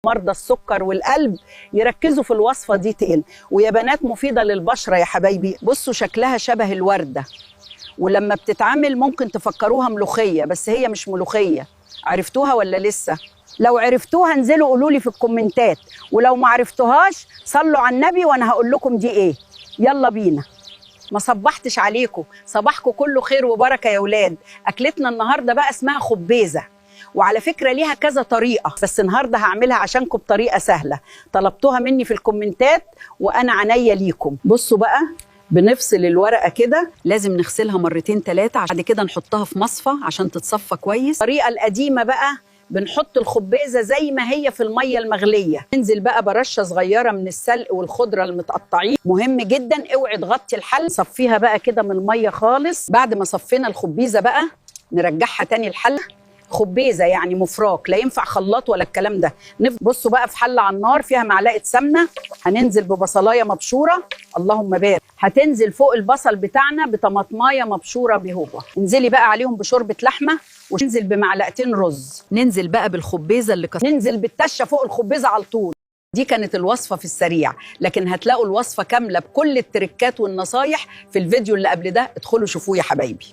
مرضى السكر والقلب يركزوا في الوصفة دي تقل. ويا بنات مفيدة للبشره يا حبايبي. بصوا شكلها شبه الورده، ولما بتتعمل ممكن تفكروها ملوخية، بس هي مش ملوخية. عرفتوها ولا لسه؟ لو عرفتوها انزلوا قولوا لي في الكومنتات، ولو ما عرفتوهاش صلوا على النبي وانا هقول لكم دي ايه. يلا بينا. ما صبحتش عليكم، صباحكم كله خير وبركة يا ولاد. اكلتنا النهارده بقى اسمها خبيزه، وعلى فكرة ليها كذا طريقه، بس النهارده هعملها عشانكم بطريقة سهلة طلبتوها مني في الكومنتات وانا عينيا ليكم. بصوا بقى، بنفصل الورقة كده، لازم نغسلها مرتين ثلاثة، بعد كده نحطها في مصفى عشان تتصفى كويس. الطريقة القديمة بقى بنحط الخبيزه زي ما هي في المية المغليه. ننزل بقى برشه صغيرة من السلق والخضره المتقطعين، مهم جدا اوعي تغطي الحل. صفيها بقى كده من المية خالص. بعد ما صفينا الخبيزه بقى نرجعها تاني الحلة. خبيزه يعني مفراك، لا ينفع خلاط ولا الكلام ده. بصوا بقى، في حله على النار فيها معلقه سمنه، هننزل ببصلايه مبشوره، اللهم بارك. هتنزل فوق البصل بتاعنا بطماطمايه مبشوره بهوبه. انزلي بقى عليهم بشوربه لحمه، وننزل بمعلقتين رز. ننزل بقى بالخبيزه اللي ننزل بالتشه فوق الخبيزه على طول. دي كانت الوصفة في السريع، لكن هتلاقوا الوصفة كاملة بكل التركات والنصايح في الفيديو اللي قبل ده. ادخلوا شوفوه يا حبايبي.